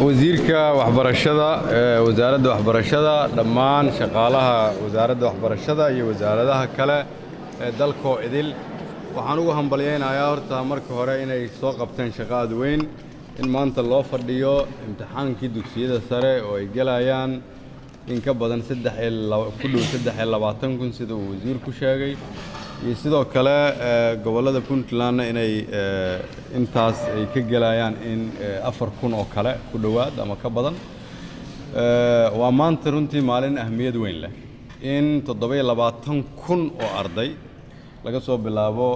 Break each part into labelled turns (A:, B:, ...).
A: Wasiirka waxbarashada ee wasaaradda waxbarashada, dhammaan shaqaalaha wasaaradda waxbarashada iyo wasaaradaha kale ee dalkoo idil, waxaan ugu hambalyaynayaa horta marka hore inay soo qabteen shaqo aad weyn, in maanta loo fadhiyo imtixaankii dugsiyada sare oo ay gelayaan in ka badan saddex iyo ku dhow 23,000, sida uu wasiirku sheegay, iyo sidoo kale gobollada Puntlandna inay intaas ay ka gelayaan in 4,000 oo kale ku dhowaad ama ka badan. Waa maanta runtii maalin ahmiyad weyn leh in 27,000 oo arday laga soo bilaabo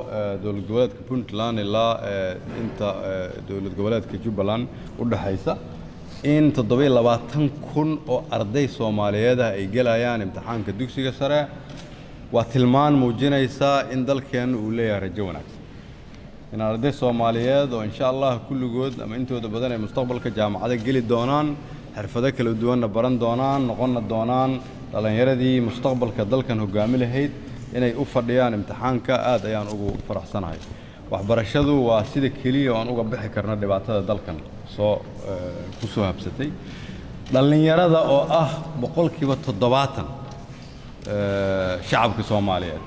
A: dowlad goboleedka Puntland ilaa inta dowlad goboleedka Jubbaland u dhexaysa, in 27,000 oo arday Soomaaliyeed ah ay gelayaan imtixaanka dugsiga sare, waa tilmaan muujinaysa in dalkeennu uu leeyahay rajo wanaagsan, in arday Soomaaliyeed oo insha Allah kulligood ama intooda badan ay mustaqbalka jaamacada geli doonaan, xirfado kala duwanna baran doonaan, noqonna doonaan dhallinyaradii mustaqbalka dalkan hoggaami lahayd, inay u fadhiyaan imtixaanka. Aad ayaan ugu faraxsanahay. Waxbarashadu waa sida keliya oo aan uga bixi karno dhibaatada dalkan soo ku soo habsatay. Dhallinyarada oo ah 70% shacabka Soomaaliyeed,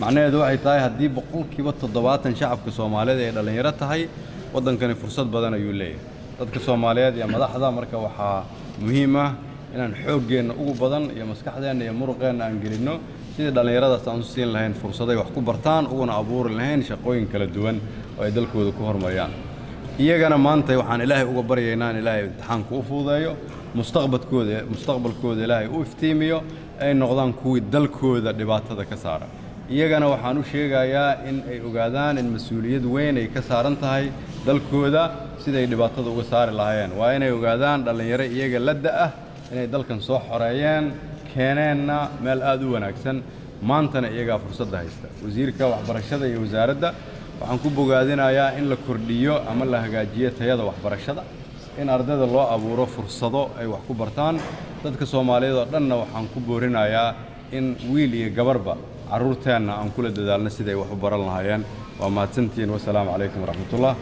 A: macnaheedu waxay tahay haddii 70% shacabka Soomaaliyeed ay dhallinyaro tahay, waddankani fursad badan ayuu leeyahay. Dadka Soomaaliyeed iyo madaxda marka waxaa muhiim ah inaan xooggeenna ugu badan iyo maskaxdeenna iyo muruqeenna aan gelinno sidii dhallinyaradaas aan u siin lahayn fursaday wax ku bartaan, uguna abuuri lahayn shaqooyin kala duwan oo ay dalkooda ku horumariyaan. Iyagana maanta waxaan Ilaahay uga baryaynaa in Ilaahay imtixaanka u fududeeyo, mustaqbalkooda Ilaahay u iftiimiyo, ay noqdaan kuwii dalkooda dhibaatada ka saara. Iyagana waxaan u sheegayaa in ay ogaadaan in mas-uuliyad weyn ay ka saaran tahay dalkooda siday dhibaatada uga saari lahaayeen. Waa inay ogaadaan dhallinyaro iyaga la da' inay dalkan soo xoreeyeen, keeneenna meel aad u wanaagsan, maantana iyagaa fursadda haysta. Wasiirka waxbarashada iyo wasaaradda waxaan ku bogaadinayaa in la kordhiyo ama la hagaajiyo tayada waxbarashada, in ardayda loo abuuro fursado ay wax ku bartaan. Dadka Soomaaliyeed oo dhanna waxaan ku boorinayaa in wiil iyo gabarba carruurteenna aan kula dadaalno siday wax u baran lahaayeen. Waa mahadsantihiin. Wasalaamu calaykum waraxmatullah.